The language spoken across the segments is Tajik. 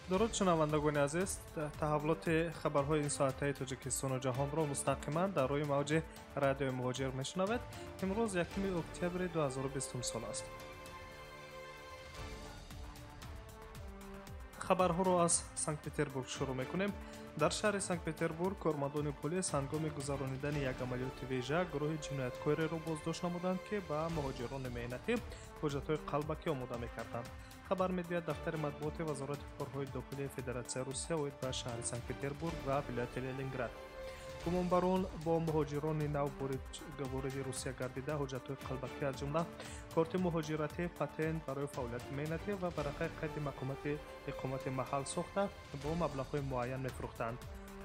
Дуруд, шунавандагони азиз, таҳаввулоти хабарҳои ин соатаи Тоҷикистону ҷаҳонро мустақиман дар рӯи мавҷи радиои Муҳоҷир мешунавед. Имрӯз 1 октябри 2020 сол аст. Хабарҳоро аз Санкт-Петербург шурӯъ мекунем. Дар шаҳри Санкт-Петербург кормандони полис ҳангоми гузаронидани як амалиёти вижа гурӯҳи ҷинояткореро боздошт намуданд, ки ба муҳоҷирони меҳнатӣ ҳуҷҷатҳои қалбакӣ омода мекарданд. Хабар медиҳад дафтари матбуоти Вазорати корҳои дохилии Федератсияи Русия оид ба шаҳри Санкт-Петербург ва вилояти Ленинград. Гумонбарон бо муҳоҷирони нав вориди Русия гардида ҳуҷҷатҳои қалбакӣ, аз ҷумла корти муҳоҷиратӣ, патент барои фаъолияти меҳнатӣ ва варақаи қайди мақомоти иқомати маҳал сохта бо маблағҳои муайян мефурӯхтанд.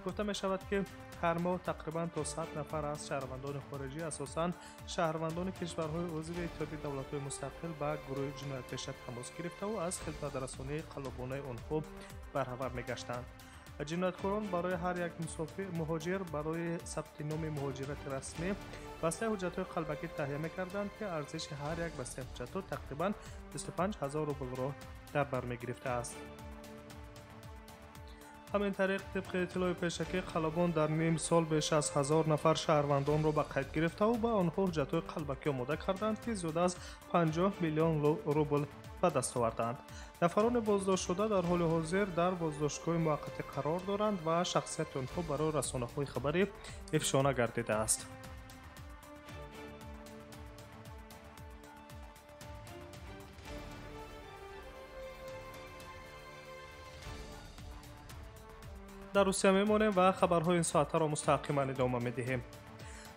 Гуфта мешавад, ки ҳар моҳ тақрибан то 100 нафар аз шаҳрвандони хориҷӣ, асосан шаҳрвандони кишварҳои узви Иттиҳоди давлатҳои мустақил, ба гурӯҳи ҷиноятпеша тамос гирифтаву аз хидматрасонии қаллобонаи онҳо барҳавар мегаштанд. Ҷинояткорон барои ҳар як муҳоҷир барои сабти номи муҳоҷирати расмӣ бастаи ҳуҷҷатҳои қалбакӣ таҳия мекарданд, ки арзиши ҳар як бастаи ҳуҷҷатҳо тақрибан 25 ҳазор рублро дар бар мегирифтааст. Ҳамин тариқ, тибқи иттилои пешакӣ, қаллобон дар ним сол беш аз 1000 нафар шаҳрвандонро ба қайд гирифтаву ба онҳо ҳуҷҷатҳои қалбакӣ омода карданд, ки зиёда аз 50 миллион рубл ба даст овардаанд. Нафарони боздоштшуда дар ҳоли ҳозир дар боздоштгоҳи муваққатӣ қарор доранд ва шахсияти онҳо барои расонаҳои хабарӣ ифшо нагардидааст. Дар Русия мемонем ва хабарҳои ин соатаро мустақиман идома медиҳем.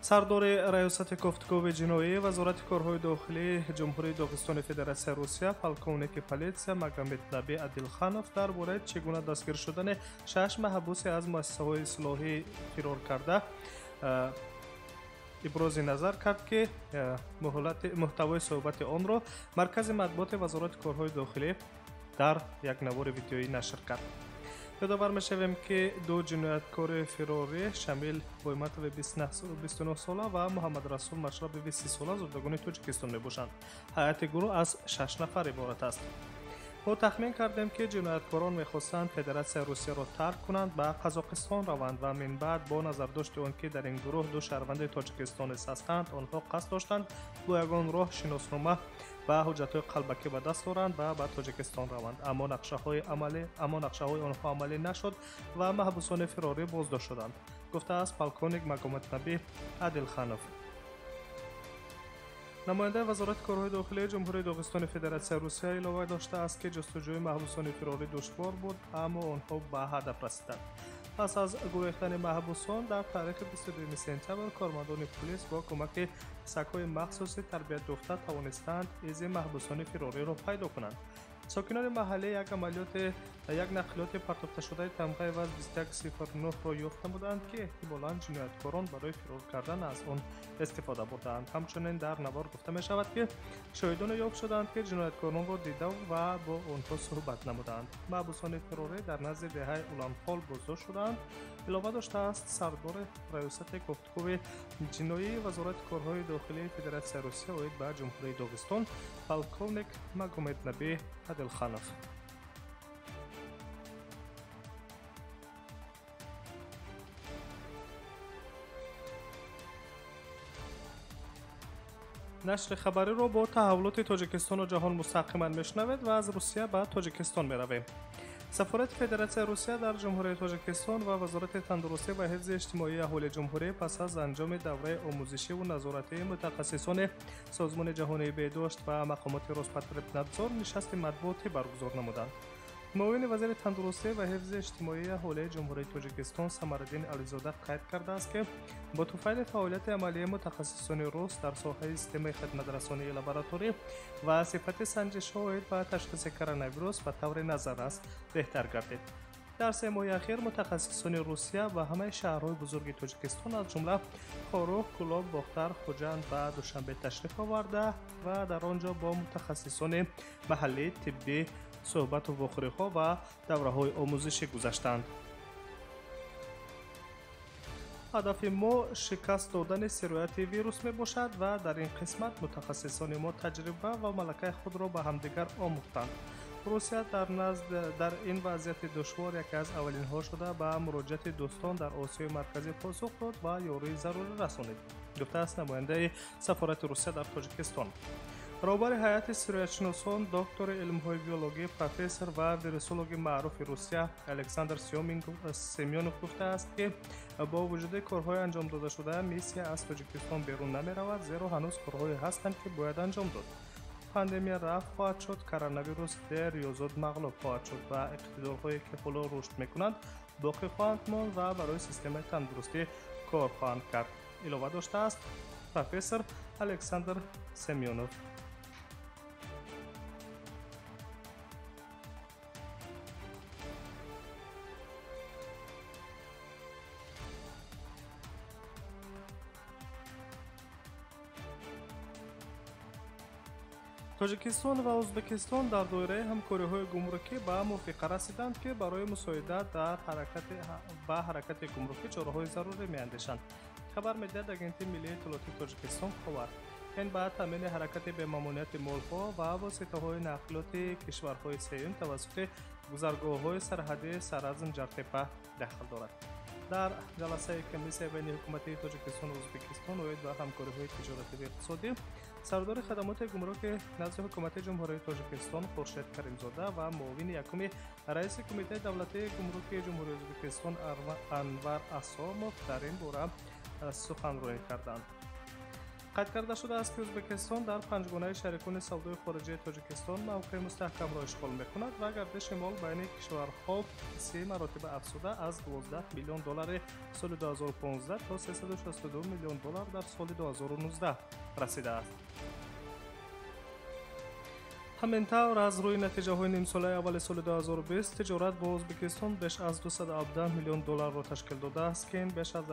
Сардори раёсати кофтукови ҷиноӣ Вазорати корҳои дохилии Ҷумҳурии Доғистони Федератсияи Русия, полковники политсия Магомеднаби Адилханов дар бораи чӣ гуна дастгир шудани 6 маҳбусе аз муассисаҳои ислоҳӣ фирор карда ибрози назар кард, ки муҳтавои суҳбати онро Маркази матбуоти Вазорати корҳои дохилӣ дар як навори видеоӣ нашр кард. Ёдовар мешавем, ки ду ҷинояткори фирорӣ, Шамил Бойматови 29 сола ва Муҳаммадрасул Машрабови 30 сола, зодагони Тоҷикистон мебошанд. Ҳайати гурӯҳ аз 6 нафар иборат аст. Мо тахмин кардем, ки ҷинояткорон мехостанд Федератсияи Русияро тарк кунанд, ба Қазоқистон раванд ва минбаъд бо назардошти он ки дар ин гурӯҳ ду шаҳрванди Тоҷикистон низ ҳастанд, онҳо қасд доштанд бо ягон роҳ шиноснома ва ҳуҷҷатҳои қалбакӣ ба даст оранд ва ба Тоҷикистон раванд. Аммо нақшаҳои онҳо амалӣ нашуд ва маҳбусони фирорӣ боздошт шуданд, гуфтааст полковник Магомеднаби Адилханов. Намояндаи Вазорати корҳои дохилии Ҷумҳурии Доғистони Федератсияи Русия илова доштааст, ки ҷустуҷӯи маҳбусони фирорӣ душвор буд, аммо онҳо ба ҳадаф расиданд. Пас аз гурехтани маҳбусон дар таърихи 22 сентябр кормандони полис бо кӯмаки сагҳои махсуси тарбиятёфта тавонистанд изи маҳбусони фирориро пайдо кунанд. Сокинони маҳаллӣ як нақлиёти партофташудаи тамғаи ВАЗ 2109-ро ёфт намуданд, ки эҳтимолан ҷинояткорон барои фирор кардан аз он истифода бурдаанд. Ҳамчунин дар навор гуфта мешавад, ки шоҳидоне ёфт шуданд, ки ҷинояткоронро дида ва бо онҳо суҳбат намуданд. Маҳбусони фирорӣ дар назди деҳаи Уланхол боздошт шуданд. Илова доштааст сардори раёсати кофтукови ҷиноии Вазорати корҳои дохилии Федератсияи Русия оид ба Ҷумҳурии Доғистон, полковник Магомеднаби Адилханов. Нашри хабариро бо таҳаввулоти Тоҷикистону ҷаҳон мустақиман мешунавед ва аз Русия ба Тоҷикистон меравем. Сафорати Федератсияи Русия дар Ҷумҳурии Тоҷикистон ва Вазорати тандурустӣ ва ҳифзи иҷтимоии аҳолии ҷумҳурӣ пас аз анҷоми давраи омӯзишиву назоратии мутахассисони Созмони ҷаҳонии беҳдошт ва мақомоти Роспотребнадзор нишасти матбуотӣ баргузор намуданд. Муовини вазири тандурустӣ ва ҳифзи иҷтимоии аҳолии Ҷумҳурии Тоҷикистон Самариддин Ализода қайд кардааст, ки бо туфайли фаъолияти амалии мутахассисони рус дар соҳаи системаи хидматрасонии лабораторӣ ва сифати санҷишҳо оид ба ташхиси коронавирус ба таври назаррас беҳтар гардид. Дар 3 моҳи ахир мутахассисони Русия ба ҳамаи шаҳрҳои бузурги Тоҷикистон, аз ҷумла Хоруғ, Кӯлоб, Бохтар, Хуҷанд ва Душанбе ташриф оварда ва дар он ҷо бо мутахассисони маҳаллии тиббӣ суҳбату вохӯриҳо ва давраҳои омӯзишӣ гузаштанд. Ҳадафи мо шикаст додани сирояти вирус мебошад ва дар ин қисмат мутахассисони мо таҷриба ва малакаи худро ба ҳамдигар омӯхтанд. Русия дар ин вазъияти душвор яке аз аввалинҳо шуда ба муроҷиати дӯстон дар Осиёи Марказӣ посух дод ва ёрии зарурӣ расонид, гуфтааст намояндаи сафорати Русия дар Тоҷикистон. Роҳбари ҳайати сироятшиносон, доктори илмҳои биологӣ, профессор ва вирусологи маъруфи Русия Александр Семёнов гуфтааст, ки бо вуҷуди корҳои анҷом додашуда миссия аз Тоҷикистон берун намеравад, зеро ҳанӯз корҳое ҳастанд, ки бояд анҷом дод. Пандемия рафт хоҳад шуд, коронавирус дер ё зуд мағлуб хоҳад шуд ва иқтидорҳое, ки ҳоло рушд мекунанд, боқӣ хоҳанд монд ва барои системаи тандурустӣ кор хоҳанд кард, илова доштааст профессор Александр Семёнов. Тоҷикистон ва Ӯзбекистон дар доираи ҳамкориҳои гумрукӣ ба мувофиқа расиданд, ки барои мусоидат ба ҳаракати гумрукӣ чораҳои зарурӣ меандешанд. Хабар медиҳад Агентии миллии иттилоотии Тоҷикистон Ховар. Ин ба таъмини ҳаракати бемамониати молҳо ва воситаҳои нақлиёти кишварҳои сеюм тавассути гузаргоҳҳои сарҳадии Саразм Ҷартепа дахл дорад. Дар ҷаласаи комиссияи байниҳукуматии Тоҷикистону Ӯзбекистон оид ба ҳамкориҳои тиҷоратӣ ва иқтисодӣ сардори хадамоти гумруки назди ҳукумати Ҷумҳурии Тоҷикистон Хуршед Каримзода ва муовини якуми раиси Кумитаи давлатии гумруки Ҷумҳурии Ӯзбекистон Анвар Асомов дар ин бора суханронӣ карданд. Қайд карда шудааст, ки Ӯзбекистон дар панҷгонаи шарикони савдои хориҷии Тоҷикистон мавқеи мустаҳкамро ишғол мекунад ва гардиши мол байни кишварҳо 3 маротиба афзуда аз 12 миллион доллари соли 2015 то 362 миллион доллар дар соли 2019 расидааст. Ҳамин тавр, аз рӯи натиҷаҳои нимсолаи аввали соли 2020 тиҷорат бо Ӯзбекистон беш аз 217 миллион долларро ташкил додааст, ки ин беш аз 7%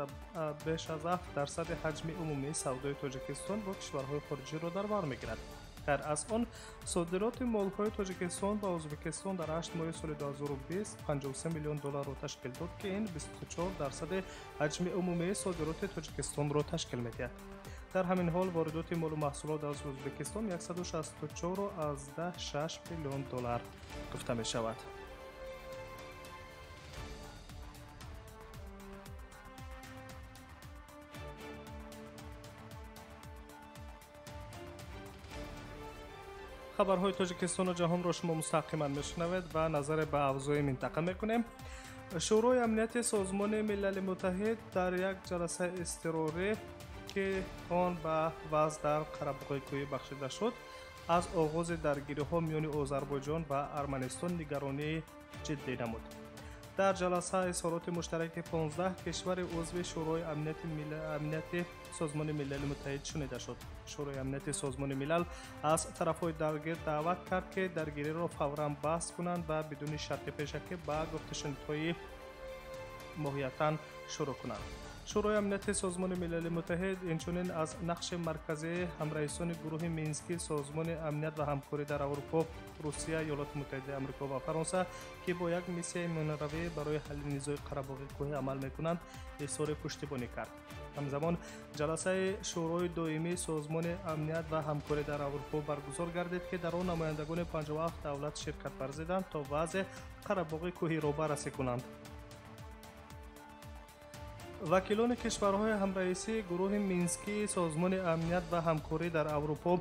ҳаҷми умумии савдои Тоҷикистон бо кишварҳои хориҷиро дар бар мегирад. Ғайр аз он, содироти молҳои Тоҷикистон ба Ӯзбекистон дар 8 моҳи соли 2020 53 миллион долларро ташкил дод, ки ин 24% ҳаҷми умумии содироти Тоҷикистонро ташкил медиҳад. Дар ҳамин ҳол воридоти молу маҳсулот аз Ӯзбекистон 164,6 миллион доллар гуфта мешавад. Хабарҳои Тоҷикистону ҷаҳонро шумо мустақиман мешунавед ва назаре ба авзои минтақа мекунем. Шӯрои амнияти Созмони Милали Муттаҳид дар як ҷаласаи изтирорӣ, ки он ба вазъ дар Қарабоғи кӯҳӣ бахшида шуд, аз оғози даргириҳо миёни Озарбойҷон ва Арманистон нигаронии ҷиддӣ намуд. Дар ҷаласа изҳороти муштараки 15 кишвари узви Шӯрои амнияти Созмони Милали Муттаҳид шунида шуд. Шӯрои амнияти Созмони Милал аз тарафҳои даргир даъват кард, ки даргириро фавран баҳс кунанд ва бидуни шарти пешакӣ ба гуфтушунидҳои моҳиятан шурӯъ кунанд. Шӯрои амнияти Созмони Милали Муттаҳид инчунин аз нақши марказии ҳамраисони гурӯҳи Минскии Созмони амният ва ҳамкорӣ дар Аврупо, Русия, Иёлоти Муттаҳидаи Амрико ва Фаронса, ки бо як миссияи миёнаравӣ барои ҳалли низои Қарабоғи кӯҳӣ амал мекунанд, изҳори пуштибонӣ кард. Ҳамзамон ҷаласаи Шӯрои доимии Созмони амният ва ҳамкорӣ дар Аврупо баргузор гардид, ки дар он намояндагони 57 давлат ширкат варзиданд то вазъи Қарабоғи кӯҳиро баррасӣ кунанд. Вакилони кишварҳои ҳамраисии гурӯҳи Минскии Созмони амният ва ҳамкорӣ дар Аврупо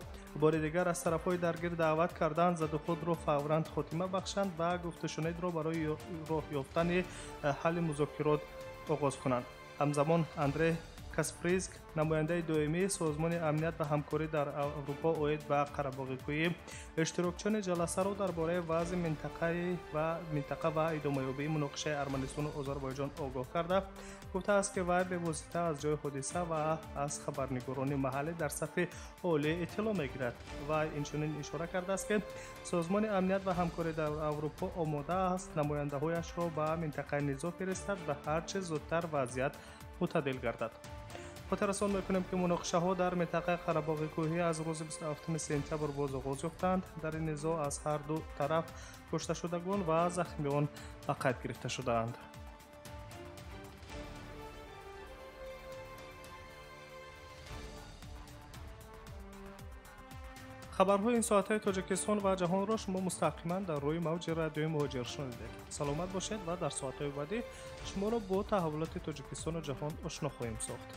бори дигар аз тарафҳои даргир даъват карданд задухудро фавран хотима бахшанд ва гуфтушунидро барои роҳ ёфтани ҳалли музокирот оғоз кунанд. Ҳамзамон Андрей Касприск, намояндаи доимии Созмони амният ва ҳамкорӣ дар Аврупо оид ба Қарабоғи кӯҳӣ, иштирокчиёни ҷаласаро дар бораи вазъи минтақа ва идомаёбии муноқишаи Арманистону Озарбойҷон огоҳ карда, гуфтааст, ки вай бевосита аз ҷои ҳодиса ва аз хабарнигорони маҳаллӣ дар сатҳи олӣ иттилоъ мегирад. Вай инчунин ишора кардааст, ки Созмони амният ва ҳамкорӣ дар Аврупо омода аст намояндаҳояшро ба минтақаи низоъ фиристад ва ҳар чӣ зудтар вазъият мӯътадил гардад. Хотиррасон мекунем, ки муноқишаҳо дар минтақаи Қарабоғи кӯҳӣ аз рӯзи 27 сентябр боз оғоз ёфтанд. Дар ин низоъ аз ҳар ду тараф кушташудагон ва захмиён ба қайд гирифта шудаанд. Хабарҳои ин соатҳои Тоҷикистон ва ҷаҳонро шумо мустақиман дар рӯи мавҷи радиои Муҳоҷир шунидед. Саломат бошед ва дар соатҳои баъдӣ шуморо бо таҳаввулоти Тоҷикистону ҷаҳон ошно хоҳем сохт.